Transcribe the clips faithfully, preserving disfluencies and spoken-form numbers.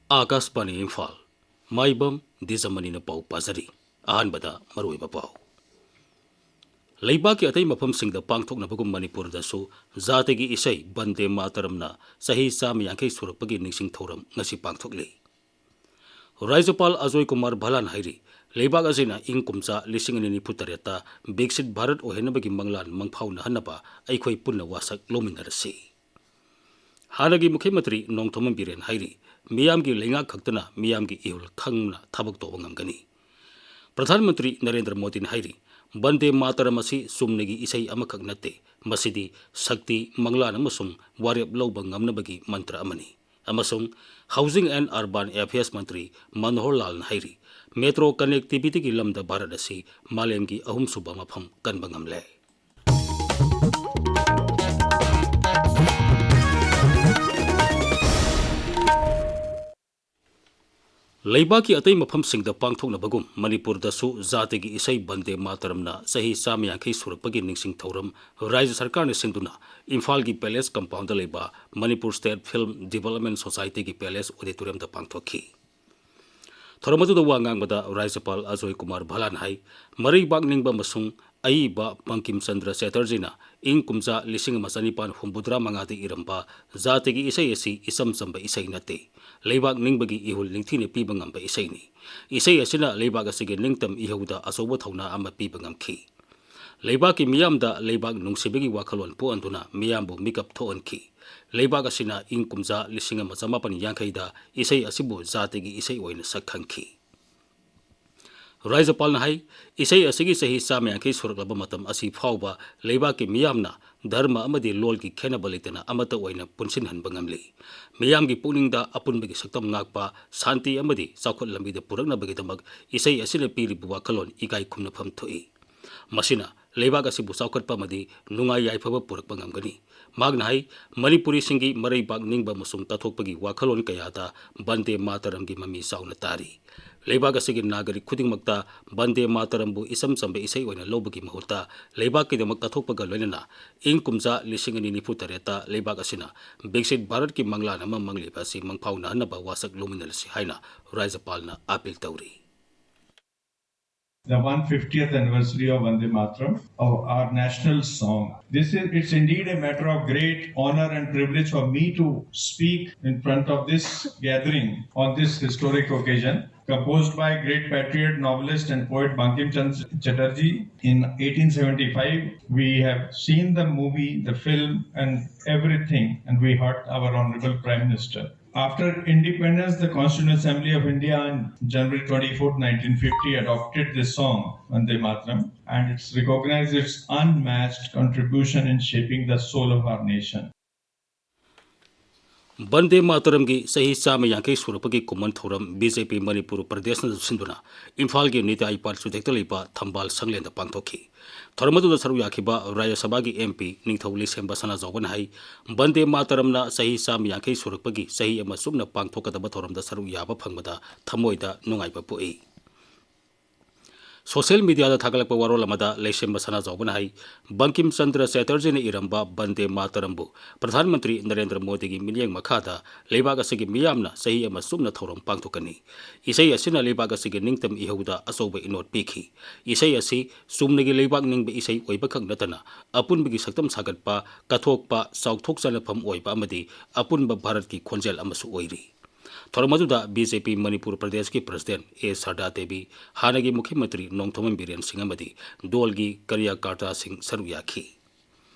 ꯑꯥꯀꯥꯁꯕꯥꯅꯤ ꯏꯝꯐꯥꯜ, ꯃꯥꯏꯕꯝ ꯗꯤꯖꯃꯅꯤꯅ ꯄꯥꯎ ꯄꯥꯖꯔꯤ꯫ ꯑꯍꯥꯟꯕꯗ ꯃꯔꯨꯑꯣꯏꯕ ꯄꯥꯎ꯫ ꯂꯩꯕꯥꯛꯀꯤ ꯑꯇꯩ ꯃꯐꯝꯁꯤꯡꯗ ꯄꯥꯡꯊꯣꯛꯅꯕꯒꯨꯝ ꯃꯅꯤꯄꯨꯔꯗꯁꯨ ꯖꯥꯇꯤꯒꯤ ꯏꯁꯩ ꯕꯟꯗꯦ ꯃꯥꯇꯔꯝꯅ ꯆꯍꯤ ꯆꯥꯝꯃ ꯌꯥꯡꯈꯩ ꯁꯨꯔꯛꯄꯒꯤ ꯅꯤꯡꯁꯤꯡ ꯊꯧꯔꯝ ꯉꯁꯤ ꯄꯥꯡꯊꯣꯛꯂꯤ꯫ ꯔꯥꯖ꯭ꯌꯄꯥꯜ ꯑꯖꯣꯏ ꯀꯨꯃꯥꯔ ꯚꯂꯥꯟ ꯍꯥꯏꯔꯤ, ꯂꯩꯕꯥꯛ ꯑꯁꯤꯅ ꯏꯪ ꯀꯨꯝꯖꯥ ꯂꯤꯁꯤꯡ ꯑꯅꯤ ꯅꯤꯐꯨ ꯇꯔꯦꯠꯇ ꯕꯤꯛꯁꯤꯠ ꯚꯥꯔꯠ ꯑꯣꯏꯍꯟꯅꯕꯒꯤ ꯃꯪꯂꯥꯟ ꯃꯪꯐꯥꯎꯅꯍꯟꯅꯕ ꯑꯩꯈꯣꯏ ꯄꯨꯟꯅ ꯋꯥꯁꯛ ꯂꯧꯃꯤꯟꯅꯔꯁꯤ꯫ ꯍꯥꯟꯅꯒꯤ ꯃꯨꯈ꯭ꯌ ꯃꯟꯇ꯭ꯔꯤ ꯅꯣꯡꯊꯣꯝꯕꯝ ꯕꯤꯔꯦꯟ ꯍꯥꯏꯔꯤ, ꯃꯤꯌꯥꯝꯒꯤ ꯂꯩꯉꯥꯛ ꯈꯛꯇꯅ ꯃꯤꯌꯥꯝꯒꯤ ꯏꯍꯨꯜ ꯈꯪꯅ ꯊꯕꯛ ꯇꯧꯕ ꯉꯝꯒꯅꯤ꯫ ꯄ꯭ꯔꯙꯥꯟ ꯃꯟꯇ꯭ꯔꯤ ꯅꯔꯦꯟꯗ꯭ꯔ ꯃꯣꯗꯤꯅ ꯍꯥꯏꯔꯤ, ꯕꯟꯗꯦ ꯃꯥꯇꯔꯝ ꯑꯁꯤ ꯆꯨꯝꯅꯒꯤ ꯏꯁꯩ ꯑꯃꯈꯛ ꯅꯠꯇꯦ, ꯃꯁꯤꯗꯤ ꯁꯛꯇꯤ, ꯃꯪꯂꯥꯟ ꯑꯃꯁꯨꯡ ꯋꯥꯔꯦꯞ ꯂꯧꯕ ꯉꯝꯅꯕꯒꯤ ꯃꯟꯇ꯭ꯔ ꯑꯃꯅꯤ꯫ ꯑꯃꯁꯨꯡ Housing and Urban Affairs ꯃꯟꯇ꯭ꯔꯤ ꯃꯅꯣꯍꯔ ꯂꯥꯜꯅ ꯍꯥꯏꯔꯤ, ꯃꯦꯇ꯭ꯔꯣ ꯀꯅꯦꯛꯇꯤꯚꯤꯇꯤꯒꯤ ꯂꯝꯗ ꯚꯥꯔꯠ ꯑꯁꯤ ꯃꯥꯂꯦꯝꯒꯤ ꯑꯍꯨꯝꯁꯨꯕ ꯃꯐꯝ ꯀꯟꯕ ꯉꯝꯂꯦ꯫ ꯂꯩꯕꯥꯛꯀꯤ ꯑꯇꯩ ꯃꯐꯝꯁꯤꯡꯗ ꯄꯥꯡꯊꯣꯛꯅꯕꯒꯨꯝ ꯃꯅꯤꯄꯨꯔꯗꯁꯨ ꯖꯥꯇꯤꯒꯤ ꯏꯁꯩ ꯕꯟꯗꯦ ꯃꯥꯇꯔꯝꯅ ꯆꯍꯤ ꯆꯥꯝꯃ ꯌꯥꯡꯈꯩ ꯁꯨꯔꯛꯄꯒꯤ ꯅꯤꯡꯁꯤꯡ ꯊꯧꯔꯝ ꯔꯥꯖ꯭ꯌ ꯁꯔꯀꯥꯔꯅ ꯁꯤꯟꯗꯨꯅ ꯏꯝꯐꯥꯜꯒꯤ ꯄꯦꯂꯦꯁ ꯀꯝꯄꯥꯎꯟꯗ ꯂꯩꯕ ꯃꯅꯤꯄꯨꯔ ꯁ꯭ꯇꯦꯠ ꯐꯤꯜꯝ ꯗꯤꯕꯦꯂꯞꯃꯦꯟ ꯁꯣꯁꯥꯏꯇꯤꯒꯤ ꯄꯦꯂꯦꯁ ꯑꯣꯗꯤꯇꯣꯔꯤꯌꯝꯗ ꯄꯥꯡꯊꯣꯛꯈꯤ꯫ ꯊꯧꯔꯝ ꯑꯗꯨꯗ ꯋꯥ ꯉꯥꯡꯕꯗ ꯔꯥꯖ꯭ꯌꯄꯥꯜ ꯑꯖꯣꯏ ꯀꯨꯃꯥꯔ ꯚꯂꯥꯟ ꯍꯥꯏ, ꯃꯔꯩꯕꯥꯛ ꯅꯤꯡꯕ ꯑꯃꯁꯨꯡ ꯑꯏꯕ ꯕꯪꯀꯤꯝ ꯆꯟꯗ꯭ꯔ ꯆꯦꯇꯔꯖꯤꯅ ꯏꯪ ꯀꯨꯝꯖꯥ ꯂꯤꯁꯤꯡ ꯑꯃ ꯆꯅꯤꯄꯥꯟ ꯍꯨꯝꯐꯨꯇꯔꯥ ꯃꯉꯥꯗ ꯏꯔꯝꯕ ꯖꯥꯇꯤꯒꯤ ꯏꯁꯩ ꯑꯁꯤ ꯏꯆꯝ ꯆꯝꯕ ꯏꯁꯩ ꯅꯠꯇꯦ, ꯂꯩꯕꯥꯛ ꯅꯤꯡꯕꯒꯤ ꯏꯍꯨꯜ ꯅꯤꯡꯊꯤꯅ ꯄꯤꯕ ꯉꯝꯕ ꯏꯁꯩꯅꯤ꯫ ꯏꯁꯩ ꯑꯁꯤꯅ ꯂꯩꯕꯥꯛ ꯑꯁꯤꯒꯤ ꯅꯤꯡꯇꯝ ꯏꯍꯧꯗ ꯑꯆꯧꯕ ꯊꯧꯅꯥ ꯑꯃ ꯄꯤꯕ ꯉꯝꯈꯤ꯫ ꯂꯩꯕꯥꯛꯀꯤ ꯃꯤꯌꯥꯝꯗ ꯂꯩꯕꯥꯛ ꯅꯨꯡꯁꯤꯕꯒꯤ ꯋꯥꯈꯜꯂꯣꯟ ꯄꯣꯛꯍꯟꯗꯨꯅ ꯃꯤꯌꯥꯝꯕꯨ ꯃꯤꯀꯞ ꯊꯣꯛꯍꯟꯈꯤ꯫ ꯂꯩꯕꯥꯛ ꯑꯁꯤꯅ ꯏꯪ ꯀꯨꯝꯖꯥ ꯂꯤꯁꯤꯡ ꯑꯃ ꯆꯃꯥꯄꯟ ꯌꯥꯡꯈꯩꯗ ꯏꯁꯩ ꯑꯁꯤꯕꯨ ꯖꯥꯇꯤꯒꯤ ꯏꯁꯩ ꯑꯣꯏꯅ ꯁꯛ ꯈꯪꯈꯤ꯫ ꯔꯥꯖ꯭ꯌꯄꯥꯜꯅ ꯍꯥꯏ, ꯏꯁꯩ ꯑꯁꯤꯒꯤ ꯆꯍꯤ ꯆꯥꯝꯃ ꯌꯥꯡꯈꯩ ꯁꯨꯔꯛꯂꯕ ꯃꯇꯝ ꯑꯁꯤ ꯐꯥꯎꯕ ꯂꯩꯕꯥꯛꯀꯤ ꯃꯤꯌꯥꯝꯅ ꯙꯔꯃ ꯑꯃꯗꯤ ꯂꯣꯜꯒꯤ ꯈꯦꯟꯅꯕ ꯂꯩꯇꯅ ꯑꯃꯠꯇ ꯑꯣꯏꯅ ꯄꯨꯟꯁꯤꯟꯍꯟꯕ ꯉꯝꯂꯤ꯫ ꯃꯤꯌꯥꯝꯒꯤ ꯄꯨꯛꯅꯤꯡꯗ ꯑꯄꯨꯟꯕꯒꯤ ꯁꯛꯇꯝ ꯉꯥꯛꯄ, ꯁꯥꯟꯇꯤ ꯑꯃꯗꯤ ꯆꯥꯎꯈꯠ ꯂꯝꯕꯤꯗ ꯄꯨꯔꯛꯅꯕꯒꯤꯗꯃꯛ ꯏꯁꯩ ꯑꯁꯤꯅ ꯄꯤꯔꯤꯕ ꯋꯥꯈꯜꯂꯣꯟ ꯏꯀꯥꯏ ꯈꯨꯝꯅꯐꯝ ꯊꯣꯛꯏ꯫ ꯃꯁꯤꯅ ꯂꯩꯕꯥꯛ ꯑꯁꯤꯕꯨ ꯆꯥꯎꯈꯠꯄ ꯑꯃꯗꯤ ꯅꯨꯡꯉꯥꯏ ꯌꯥꯏꯐꯕ ꯄꯨꯔꯛꯄ ꯉꯝꯒꯅꯤ꯫ ꯃꯍꯥꯛꯅ ꯍꯥꯏ, ꯃꯅꯤꯄꯨꯔꯤꯁꯤꯡꯒꯤ ꯃꯔꯩꯕꯥꯛ ꯅꯤꯡꯕ ꯑꯃꯁꯨꯡ ꯇꯠꯊꯣꯛꯄꯒꯤ ꯋꯥꯈꯜꯂꯣꯟ ꯀꯌꯥꯗ ꯕꯟꯗꯦ ꯃꯥꯇꯔꯝꯒꯤ ꯃꯃꯤ ꯆꯥꯎꯅ ꯇꯥꯔꯤ꯫ ꯂꯩꯕꯥꯛ ꯑꯁꯤꯒꯤ ꯅꯥꯒꯔꯤꯛ ꯈꯨꯗꯤꯡꯃꯛꯇ ꯕꯟꯗꯦ ꯃꯥꯇꯔꯝꯕꯨ ꯏꯆꯝ ꯆꯝꯕ ꯏꯁꯩ ꯑꯣꯏꯅ ꯂꯧꯕꯒꯤ ꯃꯍꯨꯠꯇ ꯂꯩꯕꯥꯛꯀꯤꯗꯃꯛ ꯀꯠꯊꯣꯛꯄꯒ ꯂꯣꯏꯅꯅ ꯏꯪ ꯀꯨꯝꯖꯥ ꯂꯤꯁꯤꯡ ꯑꯅꯤ ꯅꯤꯐꯨ ꯇꯔꯦꯠꯇ ꯂꯩꯕꯥꯛ ꯑꯁꯤꯅ ꯕꯤꯛꯁꯤꯠ ꯚꯥꯔꯠꯀꯤ ꯃꯪꯂꯥꯟ ꯑꯃ ꯃꯪꯂꯤꯕ ꯑꯁꯤ ꯃꯪꯐꯥꯎꯅꯍꯟꯅꯕ ꯋꯥꯁꯛ ꯂꯧꯃꯤꯟꯅꯔꯁꯤ ꯍꯥꯏꯅ ꯔꯥꯖ꯭ꯌꯄꯥꯜꯅ ꯑꯥꯄꯤꯜ ꯇꯧꯔꯤ꯫ The one fiftieth anniversary of Vande Mataram, of our national song. This is, it's indeed a matter of great honor and privilege for me to speak in front of this gathering on this historic occasion. Composed by great patriot, novelist, and poet Bankim Chandra Chatterjee in eighteen seventy-five, we have seen the movie, the film, and everything, and we heard our Honorable Prime Minister. After independence, the Constituent Assembly of India on January twenty-fourth, nineteen fifty, adopted this song, Vande Mataram, and it's recognized its unmatched contribution in shaping the soul of our nation. ꯕꯟꯗꯦ ꯃꯥꯇꯔꯝꯒꯤ ꯆꯍꯤ ꯆꯥꯝꯃ ꯌꯥꯡꯈꯩ ꯁꯨꯔꯛꯄꯒꯤ ꯀꯨꯝꯑꯣꯟ ꯊꯧꯔꯝ B J ꯄꯤ ꯃꯅꯤꯄꯨꯔ ꯄ꯭ꯔꯗꯦꯁꯅ ꯂꯨꯆꯤꯟꯗꯨꯅ ꯏꯝꯐꯥꯜꯒꯤ Nitai park ꯆꯨꯊꯦꯛꯇ ꯂꯩꯕ ꯊꯝꯕꯥꯜ ꯁꯪꯂꯦꯟꯗ ꯄꯥꯡꯊꯣꯛꯈꯤ꯫ ꯊꯧꯔꯝ ꯑꯗꯨꯗ ꯁꯔꯨꯛ ꯌꯥꯈꯤꯕ ꯔꯥꯖ꯭ꯌ ꯁꯚꯥꯒꯤ ꯑꯦꯝ ꯄꯤ ꯅꯤꯡꯊꯧ ꯂꯩꯁꯦꯝꯕ ꯁꯅꯥꯖꯥꯎꯕꯅ ꯍꯥꯏ, ꯕꯟꯗꯦ ꯃꯥꯇꯔꯝꯅ ꯆꯍꯤ ꯆꯥꯝꯃ ꯌꯥꯡꯈꯩ ꯁꯨꯔꯛꯄꯒꯤ ꯆꯍꯤ ꯑꯃ ꯆꯨꯞꯅ ꯄꯥꯡꯊꯣꯛꯀꯗꯕ ꯊꯧꯔꯝꯗ ꯁꯔꯨꯛ ꯌꯥꯕ ꯐꯪꯕꯗ ꯊꯃꯣꯏꯗ ꯅꯨꯡꯉꯥꯏꯕ ꯄꯣꯛꯏ꯫ ꯁꯣꯁꯤꯌꯦꯜ ꯃꯤꯗꯤꯌꯥꯗ ꯊꯥꯒꯠꯂꯛꯄ ꯋꯥꯔꯣꯜ ꯑꯃꯗ ꯂꯩꯁꯦꯝꯕ ꯁꯅꯥꯖꯥꯎꯕꯅ ꯍꯥꯏ, ꯕꯪꯀꯤꯝ ꯆꯟꯗ꯭ꯔ ꯆꯦꯇꯔꯖꯤꯅ ꯏꯔꯝꯕ ꯕꯟꯗꯦ ꯃꯥꯇꯔꯝꯕꯨ ꯄ꯭ꯔꯙꯥꯟ ꯃꯟꯇ꯭ꯔꯤ ꯅꯔꯦꯟꯗ꯭ꯔ ꯃꯣꯗꯤꯒꯤ ꯃꯤꯠꯌꯦꯡ ꯃꯈꯥꯗ ꯂꯩꯕꯥꯛ ꯑꯁꯤꯒꯤ ꯃꯤꯌꯥꯝꯅ ꯆꯍꯤ ꯑꯃ ꯆꯨꯞꯅ ꯊꯧꯔꯝ ꯄꯥꯡꯊꯣꯛꯀꯅꯤ꯫ ꯏꯁꯩ ꯑꯁꯤꯅ ꯂꯩꯕꯥꯛ ꯑꯁꯤꯒꯤ ꯅꯤꯡꯇꯝ ꯏꯍꯧꯗ ꯑꯆꯧꯕ ꯏꯅꯣꯠ ꯄꯤꯈꯤ꯫ ꯏꯁꯩ ꯑꯁꯤ ꯆꯨꯝꯅꯒꯤ ꯂꯩꯕꯥꯛ ꯅꯤꯡꯕ ꯏꯁꯩ ꯑꯣꯏꯕꯈꯛ ꯅꯠꯇꯅ ꯑꯄꯨꯟꯕꯒꯤ ꯁꯛꯇꯝ ꯁꯥꯒꯠꯄ, ꯀꯠꯊꯣꯛꯄ, ꯆꯥꯎꯊꯣꯛ ꯆꯅꯐꯝ ꯑꯣꯏꯕ ꯑꯃꯗꯤ ꯑꯄꯨꯟꯕ ꯚꯥꯔꯠꯀꯤ ꯈꯣꯟꯖꯦꯜ ꯑꯃꯁꯨ ꯑꯣꯏꯔꯤ꯫ ꯊꯧꯔꯝ ꯑꯗꯨꯗ ꯕꯤ ꯖꯦ ꯄꯤ ꯃꯅꯤꯄꯨꯔ ꯄ꯭ꯔꯗꯦꯁꯀꯤ ꯄ꯭ꯔꯁꯤꯗꯦꯟ ꯑꯦ ꯁꯔꯗꯥ ꯗꯦꯕꯤ, ꯍꯥꯟꯅꯒꯤ ꯃꯨꯈ꯭ꯌ ꯃꯟꯇ꯭ꯔꯤ ꯅꯣꯡꯊꯣꯝꯕꯝ ꯕꯤꯔꯦꯟ ꯁꯤꯡ ꯑꯃꯗꯤ ꯗꯣꯜꯒꯤ ꯀꯥꯔꯌꯀꯔꯇꯥꯁꯤꯡ ꯁꯔꯨꯛ ꯌꯥꯈꯤ꯫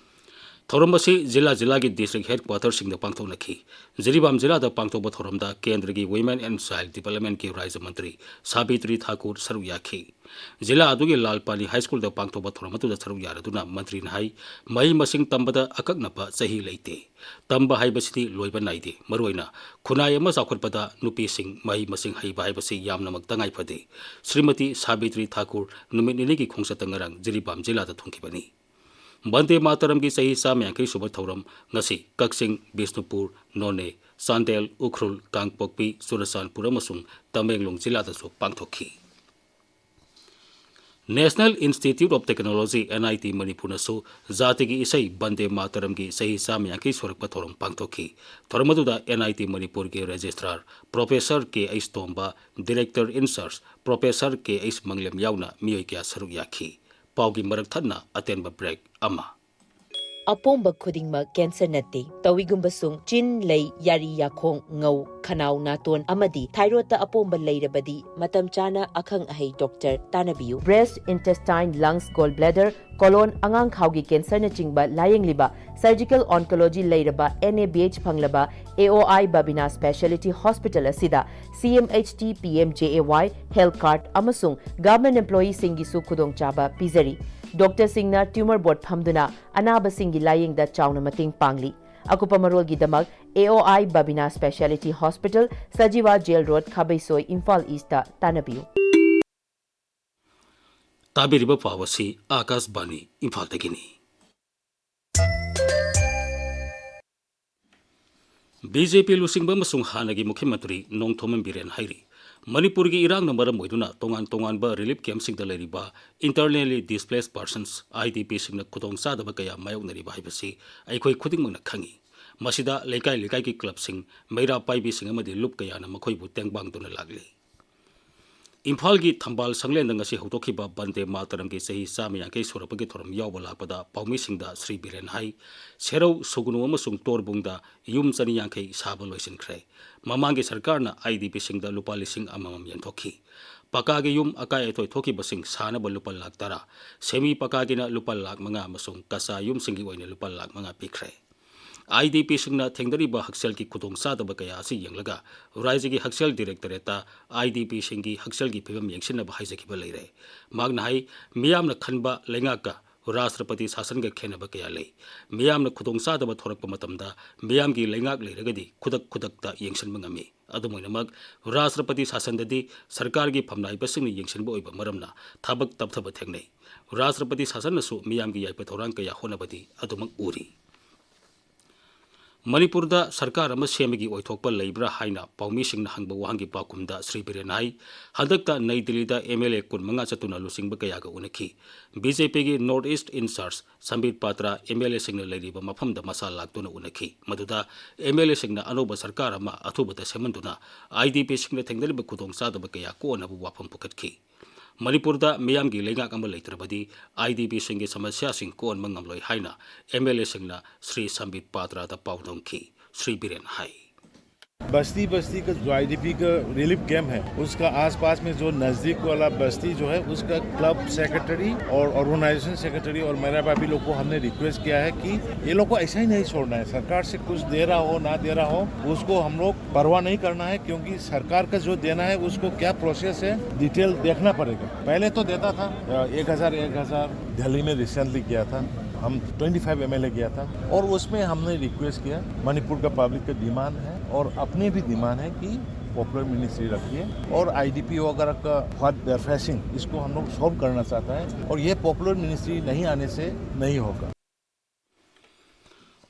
ꯊꯧꯔꯝ ꯑꯁꯤ ꯖꯤꯂꯥ ꯖꯤꯂꯥꯒꯤ ꯗꯤꯁꯇ꯭ꯔꯤꯛ ꯍꯦꯗꯀ꯭ꯋꯥꯇꯔꯁꯤꯡꯗ ꯄꯥꯡꯊꯣꯛꯅꯈꯤ꯫ ꯖꯤꯔꯤꯕꯥꯝ ꯖꯤꯂꯥꯗ ꯄꯥꯡꯊꯣꯛꯄ ꯊꯧꯔꯝꯗ ꯀꯦꯟꯗ꯭ꯔꯒꯤ Women and Child Developmentꯀꯤ ꯔꯥꯖ꯭ꯌ ꯃꯟꯇ꯭ꯔꯤ ꯁꯥꯕꯤꯇ꯭ꯔꯤ ꯊꯥꯀꯨꯔ ꯁꯔꯨꯛ ꯌꯥꯈꯤ꯫ ꯖꯤꯂꯥ ꯑꯗꯨꯒꯤ ꯂꯥꯜꯄꯥꯂꯤ ꯍꯥꯏ ꯁ꯭ꯀꯨꯜꯗ ꯄꯥꯡꯊꯣꯛꯄ ꯊꯧꯔꯝ ꯑꯗꯨꯗ ꯁꯔꯨꯛ ꯌꯥꯔꯗꯨꯅ ꯃꯟꯇ꯭ꯔꯤꯅ ꯍꯥꯏ, ꯃꯍꯩ ꯃꯁꯤꯡ ꯇꯝꯕꯗ ꯑꯀꯛꯅꯕ ꯆꯍꯤ ꯂꯩꯇꯦ꯫ ꯇꯝꯕ ꯍꯥꯏꯕꯁꯤꯗꯤ ꯂꯣꯏꯕ ꯅꯥꯏꯗꯦ꯫ ꯃꯔꯨꯑꯣꯏꯅ ꯈꯨꯟꯅꯥꯏ ꯑꯃ ꯆꯥꯎꯈꯠꯄꯗ ꯅꯨꯄꯤꯁꯤꯡ ꯃꯍꯩ ꯃꯁꯤꯡ ꯍꯩꯕ ꯍꯥꯏꯕꯁꯤ ꯌꯥꯝꯅꯃꯛ ꯇꯉꯥꯏ ꯐꯗꯦ꯫ ꯁ꯭ꯔꯤꯃꯇꯤ ꯁꯥꯕꯤꯇ꯭ꯔꯤ ꯊꯥꯀꯨꯔ ꯅꯨꯃꯤꯠ ꯅꯤꯅꯤꯒꯤ ꯈꯣꯡꯆꯠꯇ ꯉꯔꯥꯡ ꯖꯤꯔꯤꯕꯥꯝ ꯖꯤꯂꯥꯗ ꯊꯨꯡꯈꯤꯕꯅꯤ꯫ ꯕꯟꯗꯦ ꯃꯥꯇꯔꯝꯒꯤ ꯆꯍꯤ ꯆꯥꯝꯃ ꯌꯥꯡꯈꯩ ꯁꯨꯕ ꯊꯧꯔꯝ ꯉꯁꯤ ꯀꯛꯆꯤꯡ, ꯕꯤꯁꯅꯨꯄꯨꯔ, ꯅꯣꯅꯦ, ꯆꯥꯟꯗꯦꯜ, ꯎꯈ꯭ꯔꯨꯜ, ꯀꯥꯡꯄꯣꯛꯄꯤ, ꯆꯨꯔꯆꯥꯟꯄꯨꯔ ꯑꯃꯁꯨꯡ ꯇꯃꯦꯡꯂꯣꯡ ꯖꯤꯂꯥꯗꯁꯨ ꯄꯥꯡꯊꯣꯛꯈꯤ꯫ National Institute of Technology, N I T, ꯃꯅꯤꯄꯨꯔꯅꯁꯨ ꯖꯥꯇꯤꯒꯤ ꯏꯁꯩ ꯕꯟꯗꯦ ꯃꯥꯇꯔꯝꯒꯤ ꯆꯍꯤ ꯆꯥꯝꯃ ꯌꯥꯡꯈꯩ ꯁꯨꯔꯛꯄ ꯊꯧꯔꯝ ꯄꯥꯡꯊꯣꯛꯈꯤ꯫ ꯊꯧꯔꯝ ꯑꯗꯨꯗ N I T ꯃꯅꯤꯄꯨꯔꯒꯤ Registrar Professor K H Tomba, Director in Charge Professor K H ꯃꯪꯂꯦꯝ ꯌꯥꯎꯅ ꯃꯤꯑꯣꯏ ꯀꯌꯥ ꯁꯔꯨꯛ ꯌꯥꯈꯤ꯫ ꯄꯥꯎꯒꯤ ꯃꯔꯛ ꯊꯠꯅ ꯑꯇꯦꯟꯕ break ꯑꯃ꯫ ꯑꯄꯣꯝꯕ ꯈꯨꯗꯤꯡꯃꯛ cancer ꯅꯠꯇꯦ꯫ ꯇꯧꯏꯒꯨꯝꯕꯁꯨꯡ ꯆꯤꯟ, ꯂꯩ, ꯌꯥꯔꯤ, ꯌꯥꯈꯣꯡ, ꯉꯧ, ꯈꯅꯥꯎ, ꯅꯥꯇꯣꯟ ꯑꯃꯗꯤ thyroidꯇ ꯑꯄꯣꯝꯕ ꯂꯩꯔꯕꯗꯤ ꯃꯇꯝ ꯆꯥꯅ ꯑꯈꯪ ꯑꯍꯩ doctor ꯇꯥꯟꯅꯕꯤꯌꯨ꯫ Breast, intestine, lungs, gall bladder, colon, ꯑꯉꯥꯡꯈꯥꯎꯒꯤ cancerꯅꯆꯤꯡꯕ ꯂꯥꯌꯦꯡꯂꯤꯕ surgical oncology ꯂꯩꯔꯕ N A B H ꯐꯪꯂꯕ A O I Babina Speciality Hospital ꯑꯁꯤꯗ C M H T P M J A Y health card ꯑꯃꯁꯨꯡ government employeeꯁꯤꯡꯒꯤꯁꯨ ꯈꯨꯗꯣꯡꯆꯥꯕ ꯄꯤꯖꯔꯤ꯫ Doctorꯁꯤꯡꯅ tumor board ꯐꯝꯗꯨꯅ ꯑꯅꯥꯕꯁꯤꯡꯒꯤ ꯂꯥꯌꯦꯡꯗ ꯆꯥꯎꯅ ꯃꯇꯦꯡ ꯄꯥꯡꯂꯤ꯫ ꯑꯀꯨꯞꯄ ꯃꯔꯣꯜꯒꯤꯗꯃꯛ A O I Babina Speciality Hospital, Sajiwa Jail Road, ꯈꯥꯕꯩꯁꯣꯏ, Imphal Eastꯇ ꯇꯥꯟꯅꯕꯤꯌꯨ꯫ ꯇꯥꯕꯤꯔꯤꯕ ꯄꯥꯎ ꯑꯁꯤ ꯑꯥꯀꯥꯁꯕꯥꯅꯤ ꯏꯝꯐꯥꯜꯗꯒꯤꯅꯤ꯫ B J P ꯂꯨꯆꯤꯡꯕ ꯑꯃꯁꯨꯡ ꯍꯥꯟꯅꯒꯤ ꯃꯨꯈ꯭ꯌ ꯃꯟꯇ꯭ꯔꯤ ꯅꯣꯡꯊꯣꯝꯕꯝ ꯕꯤꯔꯦꯟ ꯍꯥꯏꯔꯤ, ꯃꯅꯤꯄꯨꯔꯒꯤ ꯏꯔꯥꯡꯅ ꯃꯔꯝ ꯑꯣꯏꯗꯨꯅ ꯇꯣꯉꯥꯟ ꯇꯣꯉꯥꯟꯕ relief campꯁꯤꯡꯗ ꯂꯩꯔꯤꯕ internally displaced persons, I D Pꯁꯤꯡꯅ ꯈꯨꯗꯣꯡꯆꯥꯗꯕ ꯀꯌꯥ ꯃꯥꯌꯣꯛꯅꯔꯤꯕ ꯍꯥꯏꯕꯁꯤ ꯑꯩꯈꯣꯏ ꯈꯨꯗꯤꯡꯃꯛꯅ ꯈꯪꯏ꯫ ꯃꯁꯤꯗ ꯂꯩꯀꯥꯏ ꯂꯩꯀꯥꯏꯒꯤ clubꯁꯤꯡ, ꯃꯩꯔꯥ ꯄꯥꯏꯕꯤꯁꯤꯡ ꯑꯃꯗꯤ ꯂꯨꯞ ꯀꯌꯥꯅ ꯃꯈꯣꯏꯕꯨ ꯇꯦꯡꯕꯥꯡꯗꯨꯅ ꯂꯥꯛꯂꯤ꯫ ꯏꯝꯐꯥꯜꯒꯤ ꯊꯝꯕꯥꯜ ꯁꯪꯂꯦꯟꯗ ꯉꯁꯤ ꯍꯧꯗꯣꯛꯈꯤꯕ ꯕꯟꯗꯦ ꯃꯥꯇꯔꯝꯒꯤ ꯆꯍꯤ ꯆꯥꯝꯃ ꯌꯥꯡꯈꯩ ꯁꯨꯔꯛꯄꯒꯤ ꯊꯧꯔꯝ ꯌꯥꯎꯕ ꯂꯥꯛꯄꯗ ꯄꯥꯎꯃꯤꯁꯤꯡꯗ ꯁ꯭ꯔꯤ ꯕꯤꯔꯦꯟ ꯍꯥꯏ, ꯁꯦꯔꯧ, ꯁꯨꯒꯅꯨ ꯑꯃꯁꯨꯡ ꯇꯣꯔꯕꯨꯡꯗ ꯌꯨꯝ ꯆꯅꯤ ꯌꯥꯡꯈꯩ ꯁꯥꯕ ꯂꯣꯏꯁꯤꯟꯈ꯭ꯔꯦ꯫ ꯃꯃꯥꯡꯒꯤ ꯁꯔꯀꯥꯔꯅ I D Pꯁꯤꯡꯗ ꯂꯨꯄꯥ ꯂꯤꯁꯤꯡ ꯑꯃꯃꯝ ꯌꯦꯟꯊꯣꯛꯈꯤ꯫ ꯄꯀꯥꯒꯤ ꯌꯨꯝ ꯑꯀꯥꯏ ꯑꯇꯣꯏ ꯊꯣꯛꯈꯤꯕꯁꯤꯡ ꯁꯥꯅꯕ ꯂꯨꯄꯥ ꯂꯥꯈ ꯇꯔꯥ, ꯁꯦꯃꯤ ꯄꯀꯥꯒꯤꯅ ꯂꯨꯄꯥ ꯂꯥꯈ ꯃꯉꯥ ꯑꯃꯁꯨꯡ ꯀꯆꯥ ꯌꯨꯝꯁꯤꯡꯒꯤ ꯑꯣꯏꯅ ꯂꯨꯄꯥ ꯂꯥꯈ ꯃꯉꯥ ꯄꯤꯈ꯭ꯔꯦ꯫ I D Pꯁꯤꯡꯅ ꯊꯦꯡꯅꯔꯤꯕ ꯍꯛꯁꯦꯜꯒꯤ ꯈꯨꯗꯣꯡꯆꯥꯗꯕ ꯀꯌꯥ ꯑꯁꯤ ꯌꯦꯡꯂꯒ ꯔꯥꯖ꯭ꯌꯒꯤ ꯍꯛꯁꯦꯜ directorateꯇ I D Pꯁꯤꯡꯒꯤ ꯍꯛꯁꯦꯜꯒꯤ ꯐꯤꯕꯝ ꯌꯦꯡꯁꯤꯟꯅꯕ ꯍꯥꯏꯖꯈꯤꯕ ꯂꯩꯔꯦ꯫ ꯃꯍꯥꯛꯅ ꯍꯥꯏ, ꯃꯤꯌꯥꯝꯅ ꯈꯟꯕ ꯂꯩꯉꯥꯛꯀ ꯔꯥꯁꯇ꯭ꯔꯄꯇꯤ ꯁꯥꯁꯟꯒ ꯈꯦꯠꯅꯕ ꯀꯌꯥ ꯂꯩ꯫ ꯃꯤꯌꯥꯝꯅ ꯈꯨꯗꯣꯡꯆꯥꯗꯕ ꯊꯣꯔꯛꯄ ꯃꯇꯝꯗ ꯃꯤꯌꯥꯝꯒꯤ ꯂꯩꯉꯥꯛ ꯂꯩꯔꯒꯗꯤ ꯈꯨꯗꯛ ꯈꯨꯗꯛꯇ ꯌꯦꯡꯁꯤꯟꯕ ꯉꯝꯃꯤ꯫ ꯑꯗꯨꯝ ꯑꯣꯏꯅꯃꯛ, ꯔꯥꯁꯇ꯭ꯔꯄꯇꯤ ꯁꯥꯁꯟꯗꯗꯤ ꯁꯔꯀꯥꯔꯒꯤ ꯐꯝꯅꯥꯏꯕꯁꯤꯡꯅ ꯌꯦꯡꯁꯤꯟꯕ ꯑꯣꯏꯕ ꯃꯔꯝꯅ ꯊꯕꯛ ꯇꯞꯊꯕ ꯊꯦꯡꯅꯩ꯫ ꯔꯥꯁꯇ꯭ꯔꯄꯇꯤ ꯁꯥꯁꯟꯅꯁꯨ ꯃꯤꯌꯥꯝꯒꯤ ꯌꯥꯏꯐ ꯊꯧꯔꯥꯡ ꯀꯌꯥ ꯍꯣꯠꯅꯕꯗꯤ ꯑꯗꯨꯃꯛ ꯎꯔꯤ꯫ ꯃꯅꯤꯄꯨꯔꯗ ꯁꯔꯀꯥꯔ ꯑꯃ ꯁꯦꯝꯕꯒꯤ ꯑꯣꯏꯊꯣꯛꯄ ꯂꯩꯕ꯭ꯔꯥ ꯍꯥꯏꯅ ꯄꯥꯎꯃꯤꯁꯤꯡꯅ ꯍꯪꯕ ꯋꯥꯍꯪꯒꯤ ꯄꯥꯎꯈꯨꯝꯗ ꯁ꯭ꯔꯤ ꯕꯤꯔꯦꯟ ꯍꯥꯏ, ꯍꯟꯗꯛꯇ ꯅꯩ ꯗꯤꯜꯂꯤꯗ ꯑꯦꯝ ꯑꯦꯜ ꯑꯦ ꯀꯨꯟꯃꯉꯥ ꯆꯠꯇꯨꯅ ꯂꯨꯆꯤꯡꯕ ꯀꯌꯥꯒ ꯎꯅꯈꯤ꯫ ꯕꯤ ꯖꯦ ꯄꯤꯒꯤ North East in Charge ꯁꯝꯕꯤꯠ ꯄꯥꯇ꯭ꯔ ꯑꯦꯝ ꯑꯦꯜ ꯑꯦꯁꯤꯡꯅ ꯂꯩꯔꯤꯕ ꯃꯐꯝꯗ ꯃꯁꯥ ꯂꯥꯛꯇꯨꯅ ꯎꯅꯈꯤ꯫ ꯃꯗꯨꯗ ꯑꯦꯝ ꯑꯦꯜ ꯑꯦꯁꯤꯡꯅ ꯑꯅꯧꯕ ꯁꯔꯀꯥꯔ ꯑꯃ ꯑꯊꯨꯕꯗ ꯁꯦꯝꯍꯟꯗꯨꯅ ꯑꯥꯏ ꯗꯤ ꯄꯤꯁꯤꯡꯅ ꯊꯦꯡꯅꯔꯤꯕ ꯈꯨꯗꯣꯡꯆꯥꯗꯕ ꯀꯌꯥ ꯀꯣꯛꯅꯕ ꯋꯥꯐꯝ ꯄꯨꯈꯠꯈꯤ꯫ ꯃꯅꯤꯄꯨꯔꯗ ꯃꯤꯌꯥꯝꯒꯤ ꯂꯩꯉꯥꯛ ꯑꯃ ꯂꯩꯇ꯭ꯔꯕꯗꯤ ꯑꯥꯏ ꯗꯤ ꯄꯤꯁꯤꯡꯒꯤ ꯁꯃꯁ꯭ꯌꯥꯁꯤꯡ ꯀꯣꯛꯍꯟꯕ ꯉꯝꯂꯣꯏ ꯍꯥꯏꯅ ꯑꯦꯝ ꯑꯦꯜ ꯑꯦꯁꯤꯡꯅ ꯁ꯭ꯔꯤ ꯁꯝꯕꯤꯠ ꯄꯥꯇ꯭ꯔꯗ ꯄꯥꯎꯗꯝꯈꯤ꯫ ꯁ꯭ꯔꯤ ꯕꯤꯔꯦꯟ ꯍꯥꯏ꯫ बस्ती बस्ती का जो आईडीपी का रिलीफ कैंप है, उसका आसपास में जो नजदीक वाला बस्ती जो है, उसका क्लब सेक्रेटरी और ऑर्गेनाइजेशन सेक्रेटरी और मेरा भाभी लोग को हमने रिक्वेस्ट किया है कि ये लोग को ऐसा ही नहीं छोड़ना है। सरकार से कुछ दे रहा हो ना दे रहा हो, उसको हम लोग परवाह नहीं करना है, क्योंकि सरकार का जो देना है उसको क्या प्रोसेस है, डिटेल देखना पड़ेगा। पहले तो देता था एक हजार एक हजार। दिल्ली में रिसेंटली गया था, हम ट्वेंटी फाइव एमएलए गया था और उसमें हमने रिक्वेस्ट किया, मणिपुर का पब्लिक का डिमांड है और अपने भी डिमांड है कि पॉपुलर मिनिस्ट्री रखिए और आईडीपी वगैरह का फ्लड फेसिंग, इसको हम लोग सॉल्व करना चाहता है और ये पॉपुलर मिनिस्ट्री नहीं आने से नहीं होगा।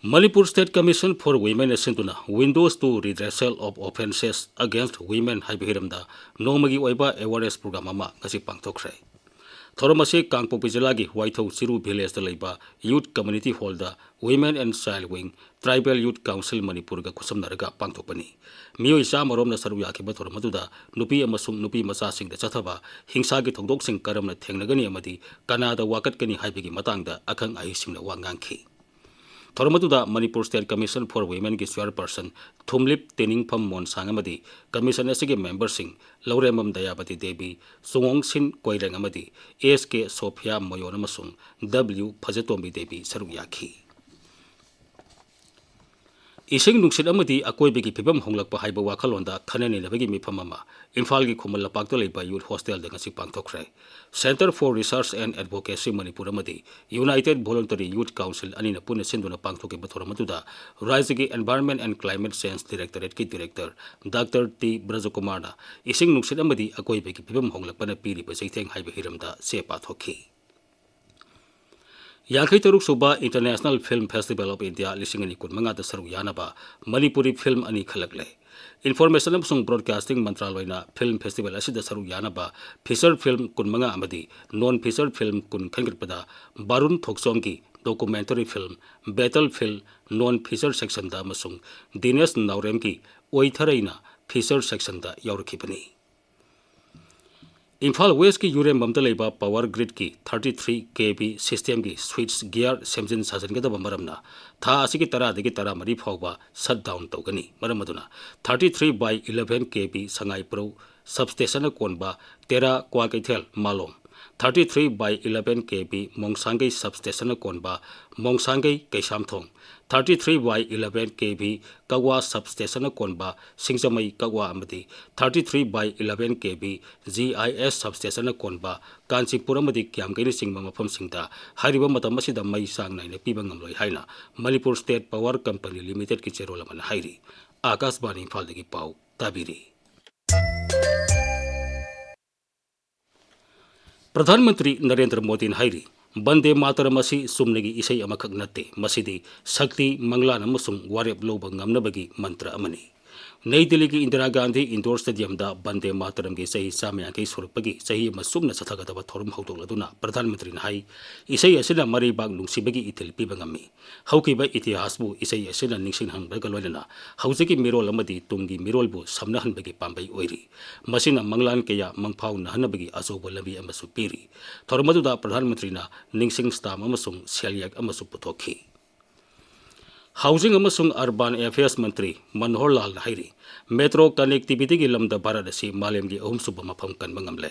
Manipur State Commission for Women ꯅ ꯁꯤꯟꯗꯨꯅ Windows to Redressal of Offences Against Women ꯍꯥꯏꯕ ꯍꯤꯔꯝꯗ ꯅꯣꯡꯃꯒꯤ ꯑꯣꯏꯕ ꯑꯦꯋꯥꯔꯅꯦꯁ ꯄ꯭ꯔꯣꯒ꯭ꯔꯥꯝ ꯑꯃ ꯉꯁꯤ ꯄꯥꯡꯊꯣꯛꯈ꯭ꯔꯦ꯫ ꯊꯧꯔꯝ ꯑꯁꯤ ꯀꯥꯡꯄꯣꯛꯄꯤ ꯖꯤꯂꯥꯒꯤ ꯋꯥꯏꯊꯧ ꯆꯤꯔꯨ ꯚꯤꯂꯦꯖꯇ ꯂꯩꯕ ꯌꯨꯠ ꯀꯝꯃ꯭ꯌꯨꯅꯤꯇꯤ ꯍꯣꯜꯗ Women and Child Wing, Tribal Youth Council ꯃꯅꯤꯄꯨꯔꯒ ꯈꯨꯠꯁꯝꯅꯔꯒ ꯄꯥꯡꯊꯣꯛꯄꯅꯤ꯫ ꯃꯤꯑꯣꯏ ꯆꯥꯝꯃ ꯔꯣꯝꯅ ꯁꯔꯨꯛ ꯌꯥꯈꯤꯕ ꯊꯧꯔꯝ ꯑꯗꯨꯗ ꯅꯨꯄꯤ ꯑꯃꯁꯨꯡ ꯅꯨꯄꯤ ꯃꯆꯥꯁꯤꯡꯗ ꯆꯠꯊꯕ ꯍꯤꯡꯁꯥꯒꯤ ꯊꯧꯗꯣꯛꯁꯤꯡ ꯀꯔꯝꯅ ꯊꯦꯡꯅꯒꯅꯤ ꯑꯃꯗꯤ ꯀꯅꯥꯗ ꯋꯥꯀꯠꯀꯅꯤ ꯍꯥꯏꯕꯒꯤ ꯃꯇꯥꯡꯗ ꯑꯈꯪ ꯑꯍꯩꯁꯤꯡꯅ ꯋꯥ ꯉꯥꯡꯈꯤ꯫ ꯊꯧꯔꯝ ꯑꯗꯨꯗ Manipur State Commission for Women ꯒꯤ ꯆꯤꯌꯔꯄꯔꯁꯟ ꯊꯨꯝꯂꯤꯞ ꯇꯦꯅꯤꯡꯐꯝ ꯃꯣꯟꯁꯥꯡ ꯑꯃꯗꯤ ꯀꯃꯤꯁꯟ ꯑꯁꯤꯒꯤ ꯃꯦꯝꯕꯔꯁꯤꯡ ꯂꯧꯔꯦꯝꯕꯝ ꯗꯌꯥꯕꯇꯤ ꯗꯦꯕꯤ, ꯆꯨꯉꯣꯡꯁꯤꯟ ꯀꯣꯏꯔꯦꯡ ꯑꯃꯗꯤ ꯑꯦꯁ ꯀꯦ ꯁꯣꯐꯤꯌꯥ ꯃꯣꯌꯣꯟ ꯑꯃꯁꯨꯡ ꯗꯕ꯭ꯂꯤꯎ ꯐꯖꯇꯣꯝꯕꯤ ꯗꯦꯕꯤ ꯁꯔꯨꯛ ꯌꯥꯈꯤ꯫ ꯏꯁꯤꯡ ꯅꯨꯡꯁꯤꯠ ꯑꯃꯗꯤ ꯑꯀꯣꯏꯕꯒꯤ ꯐꯤꯕꯝ ꯍꯣꯡꯂꯛꯄ ꯍꯥꯏꯕ ꯋꯥꯈꯜꯂꯣꯟꯗ ꯈꯟꯅ ꯅꯩꯅꯕꯒꯤ ꯃꯤꯐꯝ ꯑꯃ ꯏꯝꯐꯥꯜꯒꯤ ꯈꯨꯃꯟ ꯂꯝꯄꯥꯛꯇ ꯂꯩꯕ ꯌꯨꯠ ꯍꯣꯁꯇꯦꯜꯗ ꯉꯁꯤ ꯄꯥꯡꯊꯣꯛꯈ꯭ꯔꯦ꯫ Centre for Research and Advocacy Manipur ꯑꯃꯗꯤ United Voluntary Youth Council ꯑꯅꯤꯅ ꯄꯨꯟꯅ ꯁꯤꯟꯗꯨꯅ ꯄꯥꯡꯊꯣꯛꯈꯤꯕ ꯊꯧꯔꯝ ꯑꯗꯨꯗ ꯔꯥꯖ꯭ꯌꯒꯤ Environment and Climate Change Directorate ꯀꯤ Director ꯗꯥꯛꯇꯔ ꯇꯤ ꯕ꯭ꯔꯖꯀꯨꯃꯥꯔꯅ ꯏꯁꯤꯡ ꯅꯨꯡꯁꯤꯠ ꯑꯃꯗꯤ ꯑꯀꯣꯏꯕꯒꯤ ꯐꯤꯕꯝ ꯍꯣꯡꯂꯛꯄꯅ ꯄꯤꯔꯤꯕ ꯆꯩꯊꯦꯡ ꯍꯥꯏꯕ ꯍꯤꯔꯝꯗ ꯆꯦ ꯄꯥꯊꯣꯛꯈꯤ꯫ ꯌꯥꯡꯈꯩ ꯇꯔꯨꯛ ꯁꯨꯕ International Film Festival of India ꯂꯤꯁꯤꯡ ꯑꯅꯤ ꯀꯨꯟꯃꯉꯥꯗ ꯁꯔꯨꯛ ꯌꯥꯅꯕ ꯃꯅꯤꯄꯨꯔꯤ film ꯑꯅꯤ ꯈꯜꯂꯛꯂꯦ꯫ Information ꯑꯃꯁꯨꯡ Broadcasting ꯃꯟꯇ꯭ꯔꯥꯂꯣꯏꯅ film festival ꯑꯁꯤꯗ ꯁꯔꯨꯛ ꯌꯥꯅꯕ feature film ꯀꯨꯟꯃꯉꯥ ꯑꯃꯗꯤ non feature film ꯀꯨꯟ ꯈꯟꯒꯠꯄꯗ ꯕꯥꯔꯨꯟ ꯊꯣꯛꯆꯣꯝꯒꯤ documentary film, Battlefield non feature section ꯗ ꯑꯃꯁꯨꯡ ꯗꯤꯅꯦꯁ ꯅꯥꯎꯔꯦꯝꯒꯤ ꯑꯣꯏꯊꯔꯩꯅ feature section ꯗ ꯌꯥꯎꯔꯛꯈꯤꯕꯅꯤ꯫ ꯏꯝꯐꯥꯜ West ꯀꯤ ꯌꯨꯔꯦꯝꯕꯝꯗ ꯂꯩꯕ power grid ꯀꯤ thirty three K V system ꯒꯤ switch gear ꯁꯦꯝꯖꯤꯟ ꯁꯥꯖꯤꯟꯒꯗꯕ ꯃꯔꯝꯅ ꯊꯥ ꯑꯁꯤꯒꯤ ꯇꯔꯥꯗꯒꯤ ꯇꯔꯥꯃꯔꯤ ꯐꯥꯎꯕ shut down ꯇꯧꯒꯅꯤ꯫ ꯃꯔꯝ ꯑꯗꯨꯅ thirty three by eleven K V ꯁꯉꯥꯏꯄ꯭ꯔꯧ substation ꯅ ꯀꯣꯟꯕ ꯇꯦꯔꯥ ꯀ꯭ꯋꯥꯀꯩꯊꯦꯜ ꯃꯥꯂꯣꯝ, thirty three by eleven K V ꯃꯣꯡꯁꯥꯡꯒꯩ substation ꯅ ꯀꯣꯟꯕ ꯃꯣꯡꯁꯥꯡꯒꯩ Keishamthong, thirty three by eleven K V Kakwa substation ꯅ ꯀꯣꯟꯕ ꯁꯤꯡꯖꯃꯩ ꯀꯛꯋꯥ ꯑꯃꯗꯤ thirty three by eleven K V G I S substation ꯅ ꯀꯣꯟꯕ ꯀꯥꯟꯆꯤꯄꯨꯔ ꯑꯃꯗꯤ ꯀ꯭ꯌꯥꯝꯒꯩꯅꯆꯤꯡꯕ ꯃꯐꯝꯁꯤꯡꯗ ꯍꯥꯏꯔꯤꯕ ꯃꯇꯝ ꯑꯁꯤꯗ ꯃꯩ ꯆꯥꯡ ꯅꯥꯏꯅ ꯄꯤꯕ ꯉꯝꯂꯣꯏ ꯍꯥꯏꯅ Manipur State Power Company Limited ꯀꯤ ꯆꯦꯔꯣꯜ ꯑꯃꯅ ꯍꯥꯏꯔꯤ꯫ ꯑꯥꯀꯥꯁꯕꯥꯅꯤ ꯏꯝꯐꯥꯜꯗꯒꯤ ꯄꯥꯎ ꯇꯥꯕꯤꯔꯤ꯫ ꯄ꯭ꯔꯙꯥꯟ ꯃꯟꯇ꯭ꯔꯤ ꯅꯔꯦꯟꯗ꯭ꯔ ꯃꯣꯗꯤꯅ ꯍꯥꯏꯔꯤ, ꯕꯟꯗꯦ ꯃꯥꯇꯔꯝ ꯑꯁꯤ ꯆꯨꯝꯅꯒꯤ ꯏꯁꯩ ꯑꯃꯈꯛ ꯅꯠꯇꯦ, ꯃꯁꯤꯗꯤ ꯁꯛꯇꯤ, ꯃꯪꯂꯥꯟ ꯑꯃꯁꯨꯡ ꯋꯥꯔꯦꯞ ꯂꯧꯕ ꯉꯝꯅꯕꯒꯤ ꯃꯟꯇ꯭ꯔ ꯑꯃꯅꯤ꯫ ꯅꯩ ꯗꯤꯜꯂꯤꯒꯤ ꯏꯟꯗꯤꯔꯥ ꯒꯥꯟꯙꯤ ꯏꯟꯗꯣꯔ ꯁ꯭ꯇꯦꯗꯤꯌꯝꯗ ꯕꯟꯗꯦ ꯃꯥꯇꯔꯝꯒꯤ ꯆꯍꯤ ꯆꯥꯝꯃ ꯌꯥꯡꯈꯩ ꯁꯨꯔꯛꯄꯒꯤ ꯆꯍꯤ ꯑꯃ ꯆꯨꯝꯅ ꯆꯠꯊꯒꯗꯕ ꯊꯧꯔꯝ ꯍꯧꯗꯣꯛꯂꯗꯨꯅ ꯄ꯭ꯔꯙꯥꯟ ꯃꯟꯇ꯭ꯔꯤꯅ ꯍꯥꯏ, ꯏꯁꯩ ꯑꯁꯤꯅ ꯃꯔꯩꯕꯥꯛ ꯅꯨꯡꯁꯤꯕꯒꯤ ꯏꯊꯤꯜ ꯄꯤꯕ ꯉꯝꯃꯤ꯫ ꯍꯧꯈꯤꯕ ꯏꯇꯤꯍꯥꯁꯄꯨ ꯏꯁꯩ ꯑꯁꯤꯅ ꯅꯤꯡꯁꯤꯡꯍꯟꯕꯒ ꯂꯣꯏꯅꯅ ꯍꯧꯖꯤꯛꯀꯤ ꯃꯤꯔꯣꯜ ꯑꯃꯗꯤ ꯇꯨꯡꯒꯤ ꯃꯤꯔꯣꯜꯕꯨ ꯁꯝꯅꯍꯟꯕꯒꯤ ꯄꯥꯝꯕꯩ ꯑꯣꯏꯔꯤ꯫ ꯃꯁꯤꯅ ꯃꯪꯂꯥꯟ ꯀꯌꯥ ꯃꯪꯐꯥꯎꯅꯍꯟꯅꯕꯒꯤ ꯑꯆꯧꯕ ꯂꯝꯕꯤ ꯑꯃꯁꯨ ꯄꯤꯔꯤ꯫ ꯊꯧꯔꯝ ꯑꯗꯨꯗ ꯄ꯭ꯔꯙꯥꯟ ꯃꯟꯇ꯭ꯔꯤꯅ ꯅꯤꯡꯁꯤꯡ stamp ꯑꯃꯁꯨꯡ ꯁꯦꯜꯌꯦꯛ ꯑꯃꯁꯨ ꯄꯨꯊꯣꯛꯈꯤ꯫ Housing ꯑꯃꯁꯨꯡ Urban Affairs ꯃꯟꯇ꯭ꯔꯤ ꯃꯅꯣꯍꯔ ꯂꯥꯜꯅ ꯍꯥꯏꯔꯤ, metro connectivity ꯒꯤ ꯂꯝꯗ ꯚꯥꯔꯠ ꯑꯁꯤ ꯃꯥꯂꯦꯝꯒꯤ ꯑꯍꯨꯝꯁꯨꯕ ꯃꯐꯝ ꯀꯟꯕ ꯉꯝꯂꯦ꯫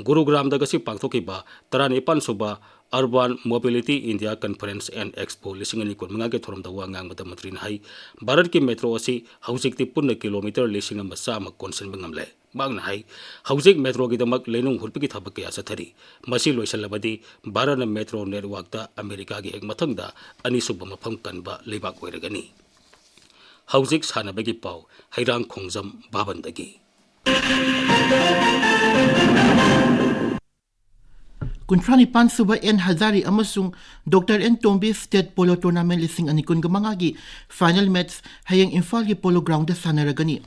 ꯒꯨꯔꯨꯒ꯭ꯔꯥꯝꯗ ꯉꯁꯤ ꯄꯥꯡꯊꯣꯛꯈꯤꯕ ꯇꯔꯥꯅꯤꯄꯥꯟ ꯁꯨꯕ Urban Mobility India Conference and Expo ꯂꯤꯁꯤꯡ ꯑꯅꯤ ꯀꯨꯟꯃꯉꯥꯒꯤ ꯊꯧꯔꯝꯗ ꯋꯥ ꯉꯥꯡꯕꯗ ꯃꯟꯇ꯭ꯔꯤꯅ ꯍꯥꯏ, ꯚꯥꯔꯠꯀꯤ metro ꯑꯁꯤ ꯍꯧꯖꯤꯛꯇꯤ ꯄꯨꯟꯅ kilometre ꯂꯤꯁꯤꯡ ꯑꯃ ꯆꯥꯝꯃ ꯀꯣꯟꯁꯤꯟꯕ ꯉꯝꯂꯦ꯫ ꯃꯍꯥꯛꯅ ꯍꯥꯏ, ꯍꯧꯖꯤꯛ metro ꯒꯤꯗꯃꯛ ꯂꯩꯅꯨꯡ ꯍꯨꯠꯄꯒꯤ ꯊꯕꯛ ꯀꯌꯥ ꯆꯠꯊꯔꯤ꯫ ꯃꯁꯤ ꯂꯣꯏꯁꯤꯜꯂꯕꯗꯤ ꯚꯥꯔꯠꯅ metro network ꯇ ꯑꯃꯦꯔꯤꯀꯥꯒꯤ ꯍꯦꯛ ꯃꯊꯪꯗ ꯑꯅꯤꯁꯨꯕ ꯃꯐꯝ ꯀꯟꯕ ꯂꯩꯕꯥꯛ ꯑꯣꯏꯔꯒꯅꯤ꯫ ꯍꯧꯖꯤꯛ ꯁꯥꯟꯅꯕꯒꯤ ꯄꯥꯎ, ꯍꯩꯔꯥꯡ ꯈꯣꯡꯖꯝ ꯚꯥꯕꯟꯗꯒꯤ꯫ ꯀꯨꯟꯊ꯭ꯔꯥ ꯅꯤꯄꯥꯟ ꯁꯨꯕ ꯑꯦꯟ ꯍꯖꯥꯔꯤ ꯑꯃꯁꯨꯡ doctor N Tombi state polo tournament ꯂꯤꯁꯤꯡ ꯑꯅꯤ ꯀꯨꯟꯒ ꯃꯉꯥꯒꯤ ꯐꯥꯏꯅꯦꯜ ꯃꯦꯠꯆ ꯍꯌꯦꯡ ꯏꯝꯐꯥꯜꯒꯤ ꯄꯣꯂꯣ ꯒ꯭ꯔꯥꯎꯟꯗ ꯁꯥꯟꯅꯔꯒꯅꯤ꯫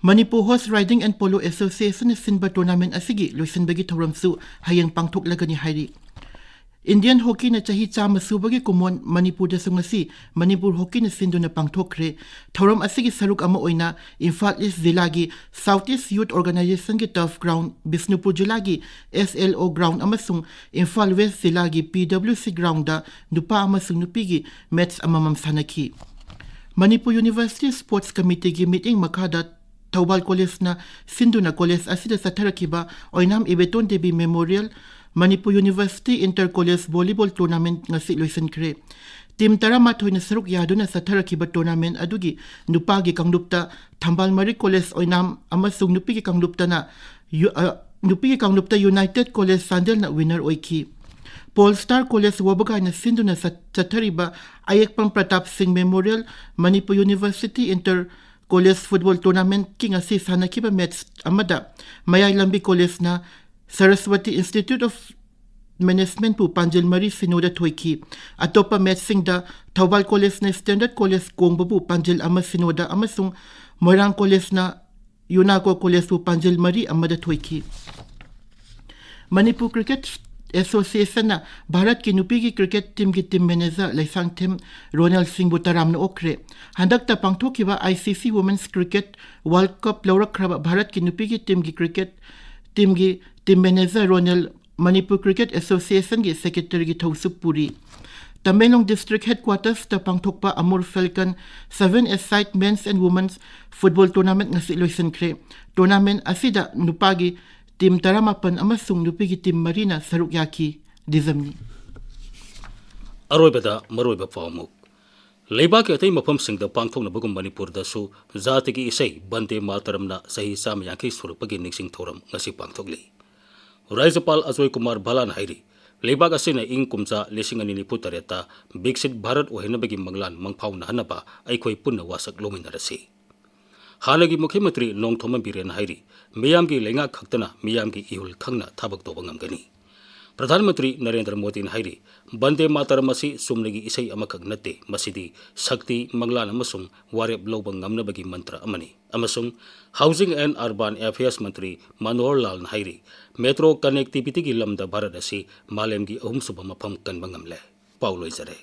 Manipur horse riding and polo ꯑꯦꯁꯣꯁꯤꯌꯦꯁꯟꯅ ꯁꯤꯟꯕ ꯇꯣꯔꯅꯥꯃꯦꯟ ꯑꯁꯤꯒꯤ ꯂꯣꯏꯁꯤꯟꯕꯒꯤ ꯊꯧꯔꯝꯁꯨ ꯍꯌꯦꯡ ꯄꯥꯡꯊꯣꯛꯂꯒꯅꯤ ꯍꯥꯏꯔꯤ꯫ ꯏꯟꯗꯤꯌꯟ ꯍꯣꯀꯤꯅ ꯆꯍꯤ ꯆꯥꯝꯃ ꯁꯨꯕꯒꯤ ꯀꯨꯝꯑꯣꯟ ꯃꯅꯤꯄꯨꯔꯗꯁꯨ ꯉꯁꯤ ꯃꯅꯤꯄꯨꯔ ꯍꯣꯀꯤꯅ ꯁꯤꯟꯗꯨꯅ ꯄꯥꯡꯊꯣꯛꯈ꯭ꯔꯦ꯫ ꯊꯧꯔꯝ ꯑꯁꯤꯒꯤ ꯁꯔꯨꯛ ꯑꯃ ꯑꯣꯏꯅ ꯏꯝꯐꯥꯜ ꯏꯁ ꯖꯤꯂꯥꯒꯤ ꯁꯥꯎꯠ ꯏꯁ ꯌꯨꯠ ꯑꯣꯔꯒꯅꯥꯏꯖꯦꯁꯟꯒꯤ ꯇꯔꯐ ꯒ꯭ꯔꯥꯎꯟ, ꯕꯤꯁꯅꯨꯄꯨꯔ ꯖꯤꯂꯥꯒꯤ ꯑꯦꯁ ꯑꯦꯜ ꯑꯣ ꯒ꯭ꯔꯥꯎꯟ ꯑꯃꯁꯨꯡ ꯏꯝꯐꯥꯜ ꯋꯦꯁ ꯖꯤꯂꯥꯒꯤ ꯄꯤ ꯗꯕ꯭ꯂꯤꯎ ꯁꯤ ꯒ꯭ꯔꯥꯎꯟꯗ ꯅꯨꯄꯥ ꯑꯃꯁꯨꯡ ꯅꯨꯄꯤꯒꯤ ꯃꯦꯠꯆ ꯑꯃꯃꯝ ꯁꯥꯟꯅꯈꯤ꯫ ꯃꯅꯤꯄꯨꯔ ꯌꯨꯅꯤꯚꯔꯁꯤꯇꯤ ꯁ꯭ꯄꯣꯔꯠꯁ ꯀꯃꯤꯇꯤꯒꯤ ꯃꯤꯠꯌꯦꯡ ꯃꯈꯥꯗ ꯊꯧꯕꯥꯜ ꯀꯣꯂꯦꯖꯅ ꯁꯤꯟꯗꯨꯅ ꯀꯣꯂꯦꯖ ꯑꯁꯤꯗ ꯆꯠꯊꯔꯛꯈꯤꯕ ꯑꯣꯏꯅꯥꯝ Ibeton Devi memorial Manipur university inter college volleyball tournament ꯉꯁꯤ ꯂꯣꯏꯁꯤꯟꯈ꯭ꯔꯦ꯫ ꯇꯤꯝ ꯇꯔꯥꯃꯥꯊꯣꯏꯅ ꯁꯔꯨꯛ ꯌꯥꯗꯨꯅ ꯆꯠꯊꯔꯛꯈꯤꯕ ꯇꯣꯔꯅꯥꯃꯦꯟ ꯑꯗꯨꯒꯤ ꯅꯨꯄꯥꯒꯤ ꯀꯥꯡꯂꯨꯞꯇ ꯊꯝꯕꯥꯜ ꯃꯔꯤ ꯀꯣꯂꯦꯖ ꯑꯣꯏꯅꯥꯝ ꯑꯃꯁꯨꯡ ꯅꯨꯄꯤꯒꯤ ꯀꯥꯡꯂꯨꯞꯇꯅ ꯌꯨ-, ꯑ, ꯅꯨꯄꯤꯒꯤ ꯀꯥꯡꯂꯨꯞꯇ ꯌꯨꯅꯥꯏꯇꯦꯗ ꯀꯣꯂꯦꯖ ꯆꯥꯟꯗꯦꯜꯅ ꯋꯤꯅꯔ ꯑꯣꯏꯈꯤ꯫ ꯄꯣꯜ ꯁ꯭ꯇꯥꯔ ꯀꯣꯂꯦꯖ ꯋꯥꯕꯒꯥꯏꯅ ꯁꯤꯟꯗꯨꯅ ꯆꯠ-, ꯆꯠꯊꯔꯤꯕ Ayekpam Pratap Singh memorial Manipur university inter college football ꯇꯣꯔꯅꯥꯃꯦꯟꯠꯀꯤ ꯉꯁꯤ ꯁꯥꯟꯅꯈꯤꯕ ꯃꯦꯠꯆ ꯑꯃꯗ ꯃꯌꯥꯏ ꯂꯝꯕꯤ ꯀꯣꯂꯦꯖꯅ ꯁꯔꯁꯋꯇꯤ ꯏꯟꯁꯇꯤꯇ꯭ꯌꯨꯠ ꯑꯣꯐ ꯃꯦꯅꯦꯖꯃꯦꯟꯠꯄꯨ ꯄꯥꯟꯖꯤꯜ ꯃꯔꯤ ꯁꯤꯅꯣꯗ ꯊꯣꯏꯈꯤ꯫ ꯑꯇꯣꯞꯄ ꯃꯦꯠꯆꯁꯤꯡꯗ ꯊꯧꯕꯥꯜ ꯀꯣꯂꯦꯖꯅ ꯁ꯭ꯇꯦꯟꯗꯔꯗ ꯀꯣꯂꯦꯖ ꯀꯣꯡꯕꯕꯨ ꯄꯥꯟꯖꯤꯜ ꯑꯃ ꯁꯤꯅꯣꯗ ꯑꯃꯁꯨꯡ ꯃꯣꯏꯔꯥꯡ ꯀꯣꯂꯦꯖꯅ ꯌꯨꯅꯥꯀꯣ ꯀꯣꯂꯦꯖꯄꯨ ꯄꯥꯟꯖꯤꯜ ꯃꯔꯤ ꯑꯃꯗ ꯊꯣꯏꯈꯤ꯫ ꯃꯅꯤꯄꯨꯔ ꯀ꯭ꯔꯤꯀꯦꯠ ꯑꯦꯁꯣꯁꯤꯌꯦꯁꯟꯅ ꯚꯥꯔꯠꯀꯤ ꯅꯨꯄꯤꯒꯤ ꯀ꯭ꯔꯤꯀꯦꯠ ꯇꯤꯝꯒꯤ ꯇꯤꯝ ꯃꯦꯅꯦꯖꯔ ꯂꯩꯁꯥꯡꯊꯦꯝ ꯔꯣꯅꯦꯜ ꯁꯤꯡꯕꯨ ꯇꯔꯥꯝꯅ ꯑꯣꯛꯈ꯭ꯔꯦ꯫ ꯍꯟꯗꯛꯇ ꯄꯥꯡꯊꯣꯛꯈꯤꯕ I C C women's cricket world cup ꯂꯧꯔꯛꯈ꯭ꯔꯕ ꯚꯥꯔꯠꯀꯤ ꯅꯨꯄꯤꯒꯤ ꯇꯤꯝꯒꯤ ꯀ꯭ꯔꯤꯀꯦꯠ ꯇꯤꯝꯒꯤ team manager Ronel Manipur cricket ꯑꯦꯁꯣꯁꯤꯌꯦꯁꯟꯒꯤ ꯁꯦꯀ꯭ꯔꯦꯇꯔꯤꯒꯤ ꯊꯧꯁꯨ ꯄꯨꯔꯤ꯫ ꯇꯃꯦꯡꯂꯣꯡ ꯗꯤꯁꯇ꯭ꯔꯤꯛ ꯍꯦꯗꯀ꯭ꯋꯥꯇꯔꯁꯇ ꯄꯥꯡꯊꯣꯛꯄ Amur falcon seven a side men's and women's football tournament ꯉꯁꯤ ꯂꯣꯏꯁꯤꯟꯈ꯭ꯔꯦ꯫ ꯇꯣꯔꯅꯥꯃꯦꯟꯠ ꯑꯁꯤꯗ ꯅꯨꯄꯥꯒꯤ ꯇꯤꯝ ꯇꯔꯥꯃꯥꯄꯟ ꯑꯃꯁꯨꯡ ꯅꯨꯄꯤꯒꯤ ꯇꯤꯝ ꯃꯔꯤꯅ ꯁꯔꯨꯛ ꯌꯥꯈꯤ꯫ ꯗꯤꯖꯝꯅꯤ꯫ ꯑꯔꯣꯏꯕꯗ ꯃꯔꯨꯑꯣꯏꯕ ꯄꯥꯎ ꯑꯃꯨꯛ꯫ ꯂꯩꯕꯥꯛꯀꯤ ꯑꯇꯩ ꯃꯐꯝꯁꯤꯡꯗ ꯄꯥꯡꯊꯣꯛꯅꯕꯒꯨꯝ ꯃꯅꯤꯄꯨꯔꯗꯁꯨ ꯖꯥꯇꯤꯒꯤ ꯏꯁꯩ ꯕꯟꯗꯦ ꯃꯥꯇꯔꯝꯅ ꯆꯍꯤ ꯆꯥꯝꯃ ꯌꯥꯡꯈꯩ ꯁꯨꯔꯛꯄꯒꯤ ꯅꯤꯡꯁꯤꯡ ꯊꯧꯔꯝ ꯉꯁꯤ ꯄꯥꯡꯊꯣꯛꯂꯤ꯫ ꯔꯥꯖ꯭ꯌꯄꯥꯜ ꯑꯖꯣꯏ ꯀꯨꯃꯥꯔ ꯚꯥꯂꯥꯅ ꯍꯥꯏꯔꯤ, ꯂꯩꯕꯥꯛ ꯑꯁꯤꯅ ꯏꯪ ꯀꯨꯝꯖꯥ ꯂꯤꯁꯤꯡ ꯑꯅꯤ ꯅꯤꯐꯨ ꯇꯔꯦꯠꯇ ꯕꯤꯛꯁꯤꯠ ꯚꯥꯔꯠ ꯑꯣꯏꯍꯟꯅꯕꯒꯤ ꯃꯪꯂꯥꯟ ꯃꯪꯐꯥꯎꯅꯍꯟꯅꯕ ꯑꯩꯈꯣꯏ ꯄꯨꯟꯅ ꯋꯥꯁꯛ ꯂꯧꯃꯤꯟꯅꯔꯁꯤ꯫ ꯍꯥꯟꯅꯒꯤ ꯃꯨꯈ꯭ꯌ ꯃꯟꯇ꯭ꯔꯤ ꯅꯣꯡꯊꯣꯝꯕꯝ ꯕꯤꯔꯦꯟꯅ ꯍꯥꯏꯔꯤ, ꯃꯤꯌꯥꯝꯒꯤ ꯂꯩꯉꯥꯛ ꯈꯛꯇꯅ ꯃꯤꯌꯥꯝꯒꯤ ꯏꯍꯨꯜ ꯈꯪꯅ ꯊꯕꯛ ꯇꯧꯕ ꯉꯝꯒꯅꯤ꯫ ꯄ꯭ꯔꯙꯥꯟ ꯃꯟꯇ꯭ꯔꯤ ꯅꯔꯦꯟꯗ꯭ꯔ ꯃꯣꯗꯤꯅ ꯍꯥꯏꯔꯤ, ꯕꯟꯗꯦ ꯃꯥꯇꯔꯝ ꯑꯁꯤ ꯆꯨꯝꯅꯒꯤ ꯏꯁꯩ ꯑꯃꯈꯛ ꯅꯠꯇꯦ, ꯃꯁꯤꯗꯤ ꯁꯛꯇꯤ, ꯃꯪꯂꯥꯟ ꯑꯃꯁꯨꯡ ꯋꯥꯔꯦꯞ ꯂꯧꯕ ꯉꯝꯅꯕꯒꯤ ꯃꯟꯇ꯭ꯔ ꯑꯃꯅꯤ꯫ ꯑꯃꯁꯨꯡ Housing and Urban Affairs ꯃꯟꯇ꯭ꯔꯤ ꯃꯅꯣꯍꯔ ꯂꯥꯜꯅ ꯍꯥꯏꯔꯤ, ꯃꯦꯇ꯭ꯔꯣ ꯀꯅꯦꯛꯇꯤꯚꯤꯇꯤꯒꯤ ꯂꯝꯗ ꯚꯥꯔꯠ ꯑꯁꯤ ꯃꯥꯂꯦꯝꯒꯤ ꯑꯍꯨꯝꯁꯨꯕ ꯃꯐꯝ ꯀꯟꯕ ꯉꯝꯂꯦ꯫ ꯄꯥꯎ ꯂꯣꯏꯖꯔꯦ꯫